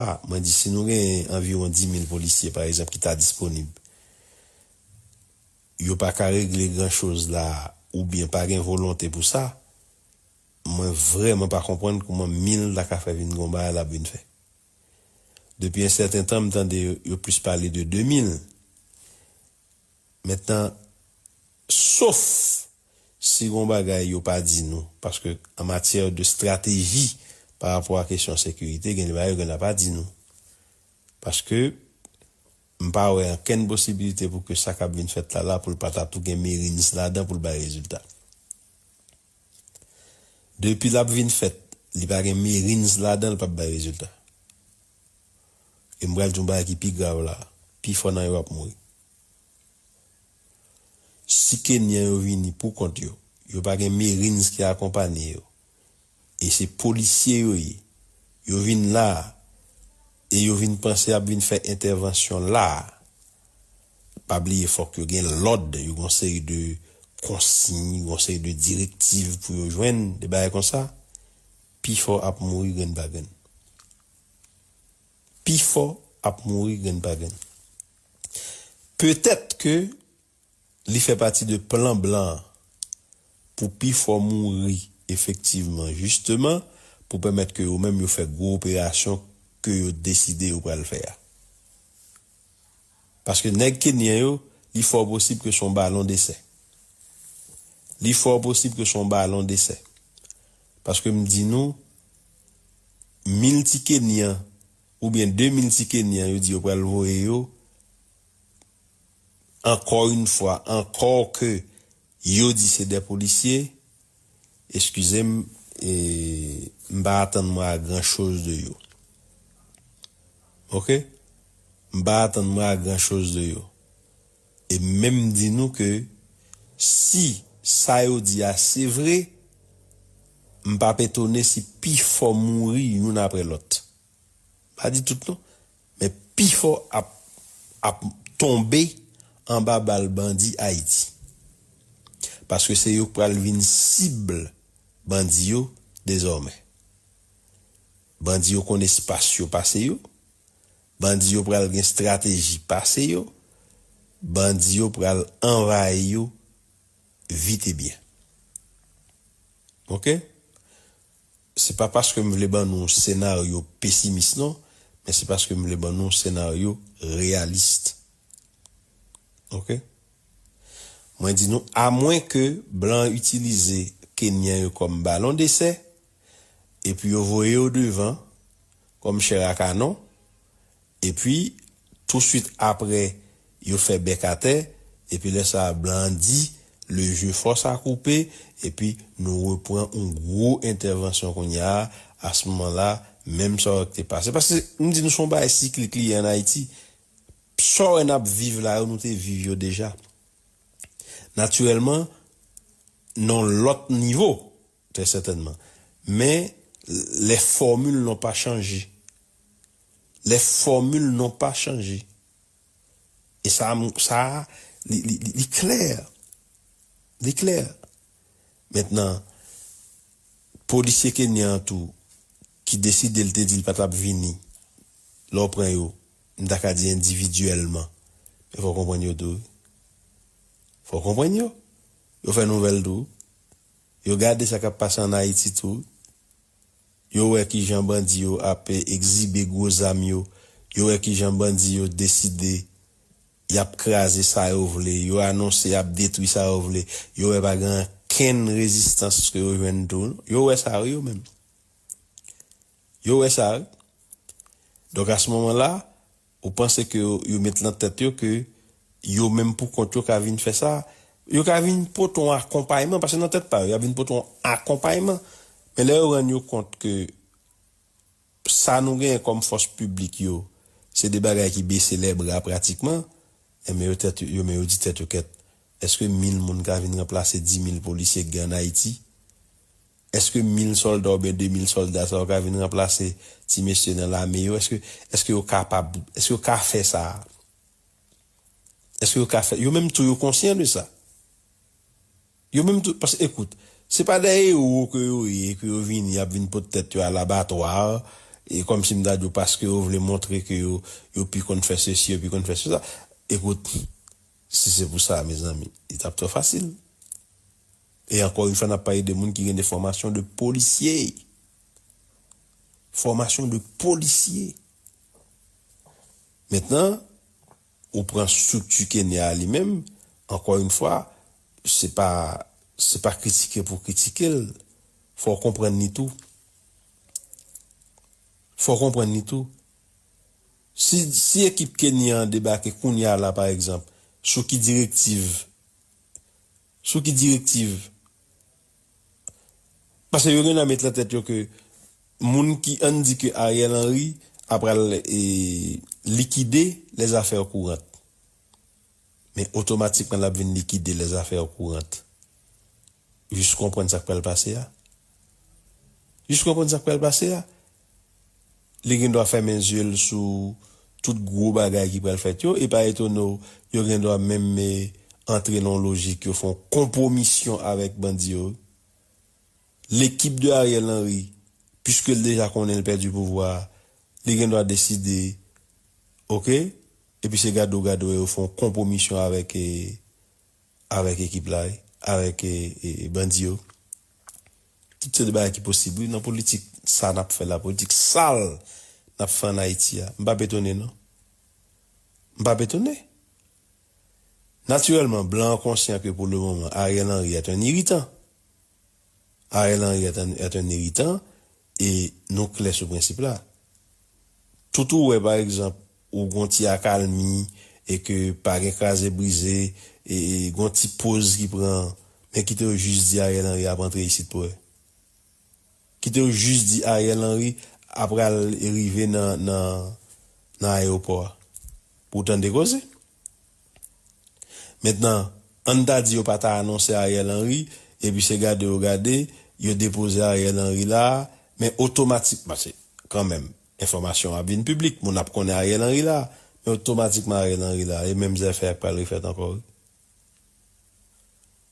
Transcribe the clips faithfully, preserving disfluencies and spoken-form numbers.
a, mwen di si nou gen anviwon dis mil polisye, pa egzanp, ki ta disponib, yo pa ka regle gran choz la, oubyen pa gen volonte pou sa, mwen vrèman pa konprann kòman mil ta ka fè vin gon bagay l ap vin fè. Depi yon sèten tan, m tande yo, yo plis pale de de mil. Mentnan, sof si gon bagay yo pa di nou, paske an matyè de strateji pa rapò a kesyon sekirite, gen de bagay yo genlè pa di nou. Paske m pa wè ankenn posibilite pou ke sa k ap vin fèt la, la, pou l pa ta tou gen Marines ladan pou l bay rezilta. Depi l ap vin fèt, li pa gen Marines ladan, l p ap bay rezilta. E m pral di yon bagay ki pi grav la, pifò nan yo ap mouri. Si Kenyan yo vini pou kont yo, yo pa gen Marines ki akonpanye yo, e se polisye yo ye, yo vin la, e yo vin panse y ap vin fè entèvansyon la, pa bliye fòk yo gen lòd, yo gen yon seri de konsiy, yon seri de direktiv pou yo jwenn, de bagay konsa, pifò ap mouri grenn pa grenn. Pifò ap mouri grenn pa grenn. Petèt ke li fè pati de plan blan an pou pifò mouri efektivman, jisteman, pou pèmèt ke yo menm yo fè gwo operasyon ke yo deside yo pral fè a. Paske nèg kenyan yo, li fò posib ke se yon balon desè. Li fò posib ke se yon balon desè. Paske m di nou, mil ti kenyan, oubyen de mil ti kenyan, yo di yo pral voye yo, encore une fois, encore que yo di se de polisye, eskize m, e, m pa atann mwen a gran choz de yo. Oke? M pa atann mwen a gran choz de yo. E menm di nou ke si sa yo di a se vre, m p ap etone si pifò mouri youn apre lòt. Pa di tout non, men pifò ap, ap tonbe anba bal bandi Ayiti. Paske se yo k pral vin sib bandi yo dezòmè. Bandi yo konn espas yo pase yo. Bandi yo pral gen estrateji pase yo. Bandi yo pral anvayi yo vit e byen. Oke? Se pa paske m vle ban nou yon senaryo pesimis non, men se paske m vle ban nou yon senaryo reyalis. Oke? Mwen di nou, amwen ke blan itilize kenyan yo kòm balon desè, epi yo voye yo devan kòm chè a kanon, epi touswit apre yo fè bèk atè, epi lè sa a blan an di, le jeu force a koupe, epi nou repran yon gwo entèvansyon kounye a, a se moman la, menm sa w te pase. Paske m di nou se yon bagay siklik li ye ann Ayiti, sa w wè n ap viv la yo, nou te viv yo deja. Natirèlman, nan yon lòt nivo, trè sètènman. Men, les formules n'ont pas changé. Les formules n'ont pas changé. E sa, sa, li, li, li, li klè. Li klè. Mentnan, polisye kenyan an tou, ki deside l te di l pa t ap vini, lè w pran yo, m ta ka di endividyèlman, men fò w konprann yo tou wi. Fò w konprann yo. Yo fè nouvèl tou wi. Yo gade sa k ap pase ann Ayiti tou wi. Yo wè kijan bandi yo ap egzibe gwo zam yo. Yo wè kijan bandi yo deside y ap kraze sa yo vle. Yo anonse y ap detwi sa yo vle. Yo wè pa gen ankenn rezistans ke yo jwenn tou. Yo wè sa wi yo menm. Yo wè sa wi. Donk a se moman la, ou panse ke yo, yo met nan tèt yo ke yo menm pou kont yo ka vin fè sa. Yo ka vin pote yon akonpayman, paske nan tèt pa yo, y ap vin pote yon akonpayman. Men lè yo rann yo kont ke sa nou genyen kòm fòs piblik yo, se de bagay ki bese lè bra pratikman, enben yo tèt yo, men yo di tèt yo kèt, èske mil moun ka vin ranplase dis mil polisye k gen ann Ayiti? Èske mil sòlda oubyen de mil sòlda sa yo ka vin ranplase ti mesye nan lame yo? Èske, èske yo kapab, èske yo ka fè sa? Èske yo ka fè? Yo menm tou yo konsyan de sa. Yo menm tou, paske ekout, se pa de ewo ke yo ye, ke yo vini, y ap vin pot tèt yo al abatwa, e kòmsi m ta di w paske yo vle montre ke yo, yo pi konn fè sesi, yo pi konn fè sesa. Ekout, si se pou sa, mezanmi, li t ap twò fasil. E ankò yon fwa, n ap pale de moun ki gen de fòmasyon de polisye. Fòmasyon de polisye. Mentnan, ou pran estrikti Kenya a li menm, ankò yon fwa, se pa, se pa kritike pou kritike l. Fò w konprann li tou. Fò w konprann li tou. Si, si ekip Kenya an debake kounye a la, pa egzanp, sou ki direktiv? Sou ki direktiv? Paske yo gen nan met lan tèt yo ke moun ki, ann di ke Ariel Henry apral e, likide les affaires courantes. Men otomatikman l ap vin likide les affaires courantes. Jis konprann sa k pral pase a. Jis konprann sa k pral pase a. Li gen dwa fèmen zye l sou tout gwo bagay ki pral fèt yo. E pa etone w, yo gen dwa menm e, antre nan yon lojik, yo fè yon konpwomisyon avèk bandi yo. Lekip de Ariel Henry, piske l deja konnen l pèdi pouvwa a, li gen dwa deside, oke, epi se gade w gade w, yo fè yon konpwomisyon avèk e, avèk ekip la wi, avèk e, e, bandi yo. Tout se de bagay ki posib wi nan politik sa n ap fè la, politik sal n ap fè ann Ayiti a. M p ap etone non. M p ap etone. Natirèlman, blan an konsyan ke pou le moman, Ariel Henry est un irritant. Ariel Henry est un, est un irritant, e nou klè sou prensip la. Tout ou wè, pa egzanp, ou gon ti akalmi, e ke pa gen kraze brize, e, e gon ti poz ki pran, men kite yo jis di Ariel Henry ap antre isit pou wè. Kite yo jis di Ariel Henry ap pral rive nan, nan, nan ayewopò a. Pou w tande koze. Mentnan, ann ta di yo pa ta anonse Ariel Henry, epi se gade yo gade, yo depoze Ariel Henry la, men otomatik, paske kanmenm, enfòmasyon ap vin piblik, moun ap konnen Ariel Henry la, men otomatikman Ariel Henry la, e menm zafè a k pral refèt ankò wi.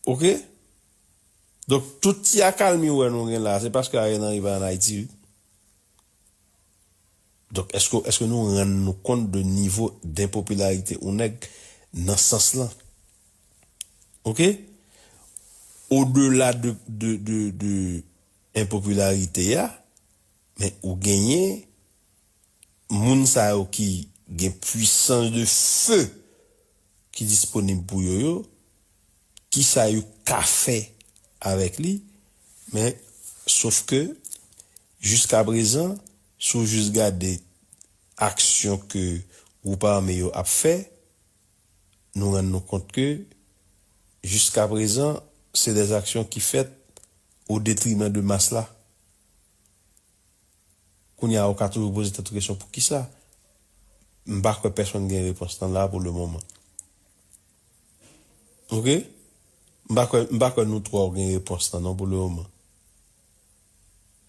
Oke? Donk, tout ti akalmi ou wè nou gen la, se paske Ariel Henry pa ann Ayiti wi. Donk, èske, èske nou rann nou kont de nivo denpopilarite yon nèg nan sans lan? Oke? Odela de, de, de, de enpopilarite a, men ou genyen moun sa yo ki gen pwisans de fe ki disponib pou yo yo, kisa yo ka fè avèk li, men sof ke jiska prezan, si w jis gade aksyon ke gwoup ame yo ap fè, nou rann nou kont ke jiska prezan, se des actions ki fèt o detriman de mas la. Kounye a, ou ka toujou poze tèt ou kesyon, poukisa? M pa kwè pèsonn gen repons lan la pou le moman. Oke? M pa kwè, m pa kwè nou twa w gen repons lan non pou le moman.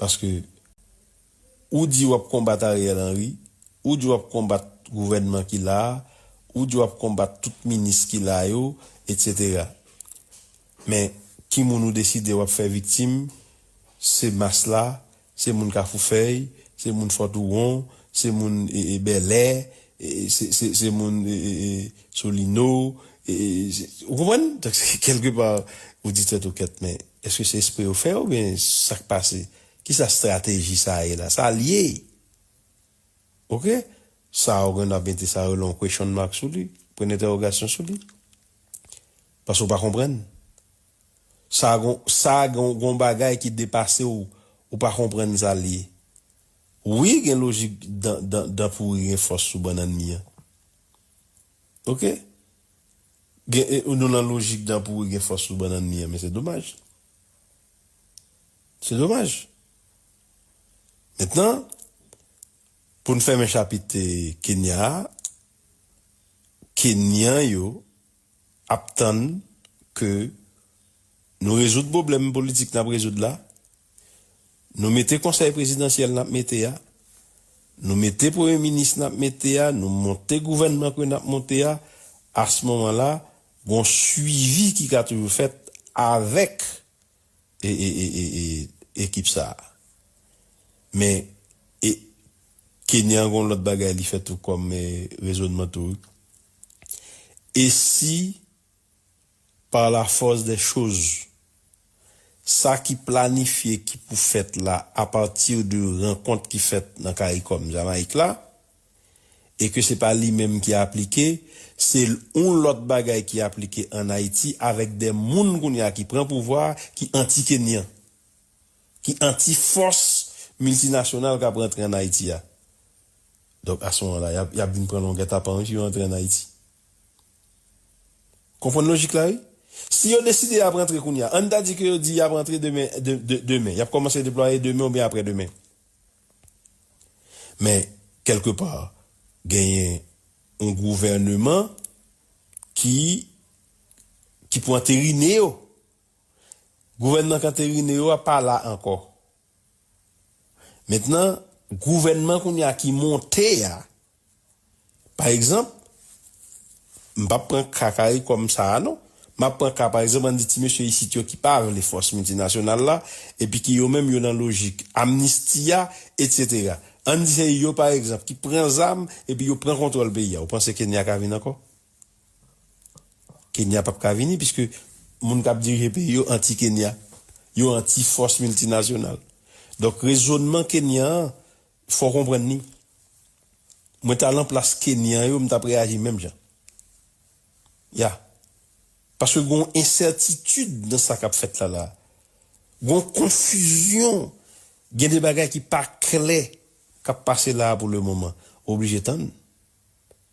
Paske ou di w ap konbat Ariel Henry, ou di w ap konbat gouvènman ki la a, ou di w ap konbat tout minis ki la yo, etsetera. Men, ki moun ou deside w ap fè viktim, se mas la, se moun Kafou Fèy, se moun Fò Touwon, se moun e, e, Bèlè, e, se, se, se moun e, e, e, Solino, e, e, se, ou konprann? Donk, se, kèlkepa, ou di tèt ou kèt, men èske se espre yo fè oubyen sa k pase? Kisa estrateji sa a ye la? Sa l ye! Oke? Sa a ou gen dwa mete sa yo rele yon question mark sou li, pwen entèwogasyon sou li. Paske ou pa konprann. Sa a gon, sa a gon, gon bagay ki depase w, ou pa konprann sa l ye. Wi, gen lojik dan, dan, dan pouri gen fòs sou bannann mi an. Oke? Gen, e, nou nan lojik dan pouri gen fòs sou bannann mi an, men se domaj. Se domaj. Mentnan, pou n fèmen chapit, e, Kenya a, Kenyan yo ap tann ke nou rezoud pwoblèm politik n ap rezoud la, nou mete konsèy prezidansyèl n ap mete a, nou mete premye minis n ap mete a, nou monte gouvènman ke n ap monte a, a se moman la, gon swivi ki ka toujou fèt avèk e, e, e, e, e, ekip sa a. Men, e, Kenya gen yon lòt bagay li fè tou kòm eh, rezonman tou. E si, par la force des choses, sa ki planifye ki pou fèt la apati de rankont ki fèt nan CARICOM Jamayik la, e ke se pa li menm ki aplike, se yon lòt bagay ki aplike ann Ayiti avèk de moun kounye a ki pran pouvwa ki anti-Kenyan, ki anti fòs miltinasyonal k ap rantre ann Ayiti a. Donk, a se moman la, y ap, y ap vin pran longè tapan wi si yo antre ann Ayiti. Konprann lojik la, wi? Si yo deside y ap rantre kounye a, ann ta di ke yo di y ap rantre demen, de, de, demen. Y ap kòmanse deplwaye demen oubyen apre demen. Men, kèlkepa, genyen yon gouvèneman ki, ki pou anterine yo. Gouvènman k anterine yo a pa la ankò. Mentnan, gouvènman kounye a ki monte a, pa egzanp, m p ap pran ka CARICOM sa a non. M ap pran ka, pa egzanp, ann di ti mesye isit yo ki pa vle fòs miltinasyonal la, epi ki yo menm yo nan lojik amnisti a, etsetera. Ann di se yo, pa egzanp, ki pran zam, epi yo pran kontwòl peyi a. Ou panse Kenya ka vin ankò? Kenya p ap ka vini, piske moun k ap dirije peyi yo anti-Kenya. Yo anti fòs miltinasyonal. Donk, rezonman Kenya an, fò w konprann li. Mwen ta lan plas Kenyan yo, m t ap reyaji menm jan. Ya. Paske gen yon ensètitid nan sa k ap fèt la la. Gen yon konfizyon. Gen de bagay ki pa klè k ap pase la a pou le moman. Ou oblije tann.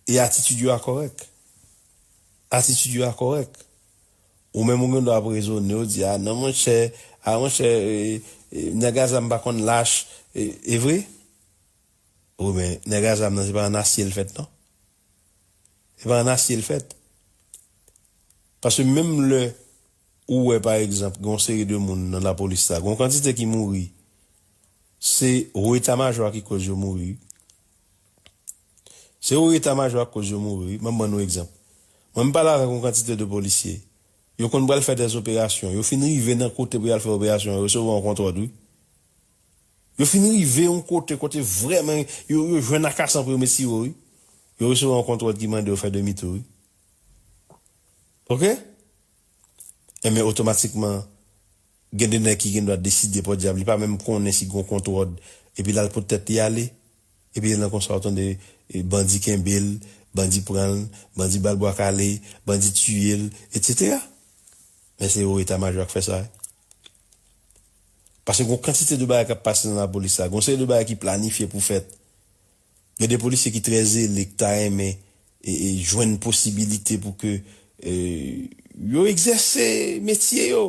E atitid yo a kòrèk. Atitid yo a kòrèk. Ou menm ou gen dwa ap rezone, ou di, a non, monchè, a, monchè, e, e, nèg a zam pa konn lach, e, e vre? Ou men, nèg a zam nan, se pa ann asye l fèt, non. Se pa ann asye l fèt. Paske menm lè ou wè, pa egzanp, gen yon seri de moun nan lapolis la, gen yon kantite ki mouri, se wo eta majò a ki koz yo mouri. Se wo eta majò a ki koz yo mouri. M ap ban nou egzanp. Mwen, m pale avèk yon kantite de polisye. Yo konn pral fè dèzoperasyon. Yo fin rive nan kote pou y al fè operasyon an, yo resevwa yon kontwòd, wi. Yo fin rive yon kote, kote vrèman, yo, yo jwenn akasan pou yo met siro, wi. Yo resevwa yon kontwòd ki mande yo fè demitou, wi. Oke? Enben, otomatikman, gen de nèg ki gen dwa deside, podyab, li pa menm konnen si gen yon kontwòd, epi l al pot tèt li ale. Epi, nan konsa, w tande, e, bandi kenbe l, bandi pran l, bandi ba l bwa kale, bandi tiye l, etsetera. Men se yo eta majò a k fè sa, wi. Paske gen yon kantite de bagay k ap pase nan lapolis la. Gen yon seri de bagay ki planifye pou fèt. Gen de polisye ki trè zele, ki ta renmen e, e, jwenn posibilite pou ke e, yo egzèse metye yo.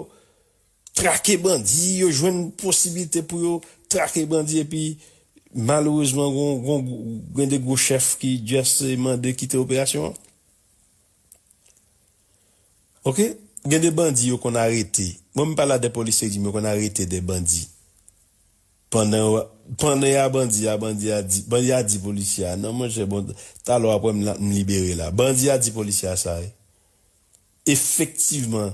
Trake bandi, yo jwenn posibilite pou yo trake bandi, epi malerezman, gon, gon, gen de gwo chèf ki just mande kite operasyon an. Oke? Gen de bandi yo konn arete. Mwen, m pale a de polisye ki di m yo konn arete de bandi. Pandan yo, pandan y a bandi a, bandi a di, bandi a di polisye a, non, monchè, bon, talè w ap wè m la, m libere la. Bandi a di polisye a sa, wi. Efektivman,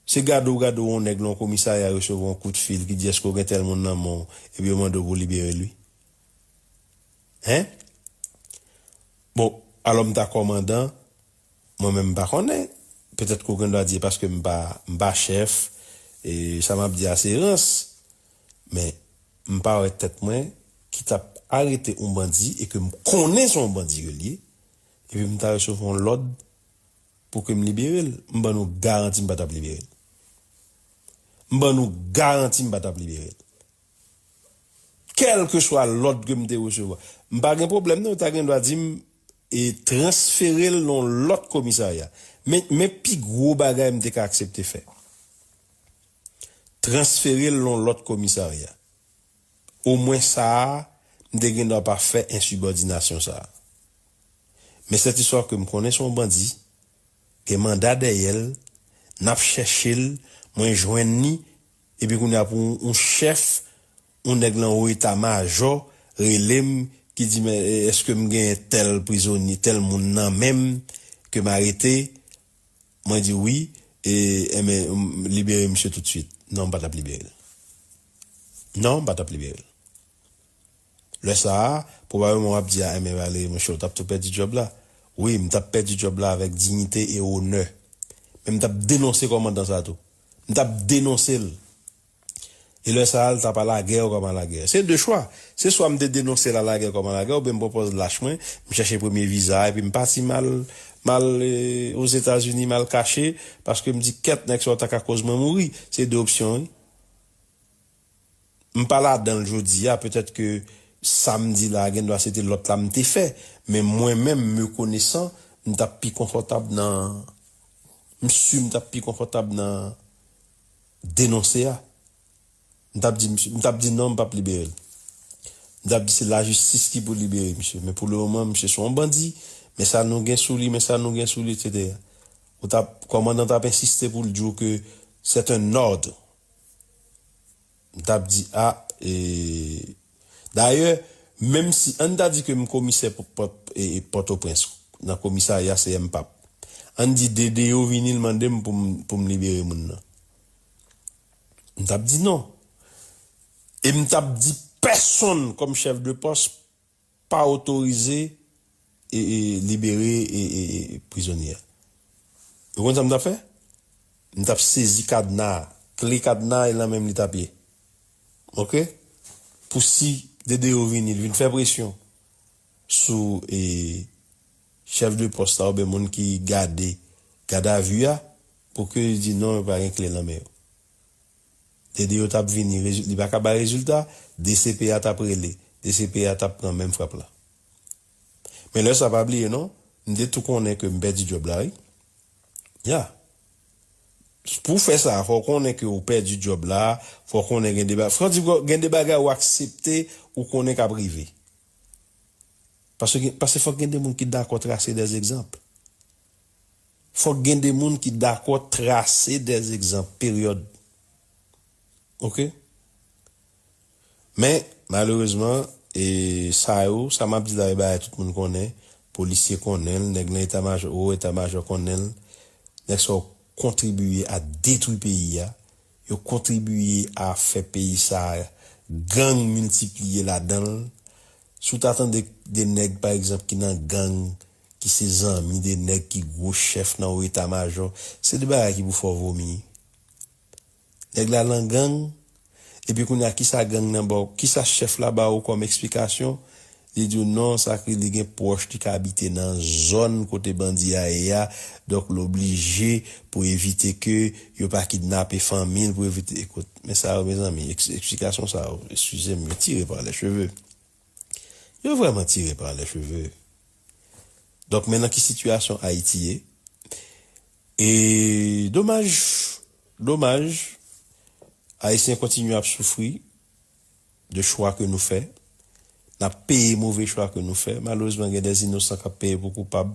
se gade w, gade w, yon nèg nan yon komisarya resevwa yon kout fil ki di, èske w gen tèl moun nan men w, epi yo mande w pou w libere l, wi. Hen? Bon, alò m ta kòmandan, mwen menm m pa konnen. Petèt ke w gen dwa di e paske m pa, m pa chèf, e sa m ap di a se rans. Men, m pa wè tèt mwen ki t ap arete yon bandi e ke m konnen se yon bandi ke l ye, epi m ta resevwa yon lòd pou ke m libere l. M ban nou garanti m pa t ap libere l. M ban nou garanti m pa t ap libere l. Kèlkeswa lòd ke m te resevwa. M pa gen pwoblèm non, yo ta gen dwa di m e transfere l nan yon lòt komisarya. Men, men pi gwo bagay m te ka aksepte fè. Transfere l nan yon lòt komisarya. Omwen sa a, m te gen dwa pa fè ensibòdinasyon sa a. Men sèt istwa ke m konnen se yon bandi, gen manda dèyè l, n ap chèche l, mwen jwenn li, epi kounye a pou yon, yon chèf, yon nèg nan wo eta majò, rele m, ki di, men, e, èske m gen tèl prizonye, tèl moun nan men m, ke m arete? Mwen di wi, e, enben, m, libere misye toutswit. Non, m pa t ap libere l. Non, m pa t ap libere l. Lè sa a, pwobableman w ap di, a, men Valery, monchè, w t ap tou pèdi djòb la. Wi, m t ap pèdi djòb la avèk diyite e onè. Men m t ap denonse kòmandan sa a tou. M t ap denonse l. E lè sa a, l t ap alagè kòm alagè. Se de chwa. Se swa m te denonse l alagè kòm alagè, oubyen m pran pòz lach mwen, m chèche premye viza, epi m pati m al, m al, e, Ozetazini, m al kache, paske m di, kèt, nèg sa yo ta ka koz mwen mouri. Se de opsyon, wi. M pa ladan l jodi a, petèt ke sa m di la, gendwa se te lòt la m te fè. Men mwen menm, me konesan, m t ap pi konfòtab nan, m si m t ap pi konfòtab nan denonse a. M t ap di, misye, m t ap di non, m p ap libere l. M t ap di se lajistis ki pou libere misye. Men pou le moman, misye se yon bandi. Men sa nou gen sou li, men sa nou gen sou li, etsetera. Ou t ap, kòmandan t ap ensiste pou l di w ke c'est un ordre. M t ap di, a, e, dayè, menm si, ann ta di ke m komisè Pò-, Pò-, e, e, Pòtoprens, nan komisarya C M pap. Ann di D D O vini, l mande m pou m, pou m libere moun nan. M t ap di non. E m t ap di pèsonn kòm chèf de pòs pa otorize e, e, libere e, e, e, prizonye a. Ou konn sa m t ap fè? M t ap sezi kadna a. Kle kadna a e lan men m li t ap ye. Oke? Pou si D D O vini, l vin fè presyon sou, e, chèf de pòs la oubyen moun ki gade gadavi a, pou ke li di non, yo pa gen kle lan men yo. D D O t ap vini, rezi-, li pa ka bay rezilta, D C P A t ap rele, D C P A t ap pran menm frap la. Men lè sa, pa bliye non, m te tou konnen ke m pèdi djòb la, wi. Ya. Pou w fè sa, fò w konnen ke w pèdi djòb la, fò w konnen gen de ba-, fò w di gen de bagay ou aksepte, ou konnen k ap rive. Paske, paske fòk gen de moun ki dakò trase dè egzanp. Fòk gen de moun ki dakò trase dè egzanp, peryòd. Oke? Men, malerezman, e, sa yo, sa m ap di la, e bagay tout moun konnen, polisye konnen l, nèg nan eta majò, wo eta majò konnen l, nèg sa yo kontribiye a detwi peyi a, yo kontribiye a fè peyi sa a gang miltipliye ladan l. Si w ta tande de nèg, pa egzanp, ki nan gang, ki se zanmi de nèg ki gwo chèf nan wo eta majò, se de bagay ki pou fè w vomi. Nèg la nan gang, epi kounye a, kisa gang nan ba w, kisa chèf la ba w kòm eksplikasyon? Li di w non, sa ke li gen pwòch li k abite nan zòn kote bandi a ye a, donk l oblije pou evite ke yo pa kidnape fanmi l, pou evite, ekout, men sa yo, mezanmi, eks-, eksplikasyon sa yo, eskize m, yo tire pa lè cheve. Yo vrèman tire pa lè cheve. Donk, men nan ki sitiyasyon Ayiti ye? E domaj, domaj, Ayisyen kontinye ap soufri de chwa ke nou fè. N ap peye move chwa ke nou fè. Malerezman, gen dè inosan k ap peye pou koupab.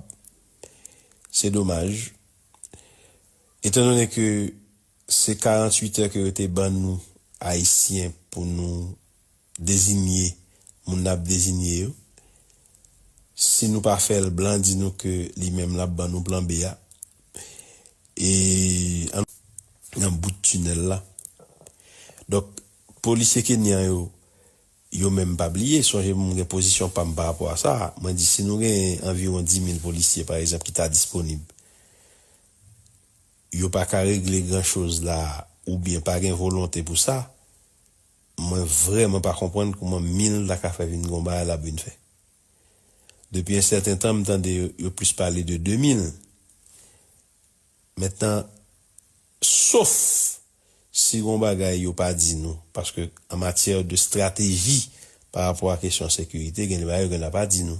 Se domaj. Etandone ke se karanntuit è ke yo te ban nou, Ayisyen, pou nou dezinye moun n ap dezinye yo. Si nou pa fè l, blan di nou ke li menm l ap ban nou plan B a. E an, nan bout tinèl la. Donk, polisye kenyan yo, yo menm pa bliye, sonje m gen pozisyon pa m pa rapò a sa. Mwen di, si nou gen anviwon dis mil polisye, pa egzanp, ki ta disponib, yo pa ka regle gran choz la, oubyen pa gen volonte pou sa, mwen vrèman pa konprann kòman mil ta ka fè vin gon bagay l ap vin fè. Depi yon sèten tan, m tande yo, yo plis pale de de mil. Mentnan, sof si gon bagay yo pa di nou, paske an matyè de strateji pa rapò a kesyon sekirite, gen de bagay yo genlè pa di nou.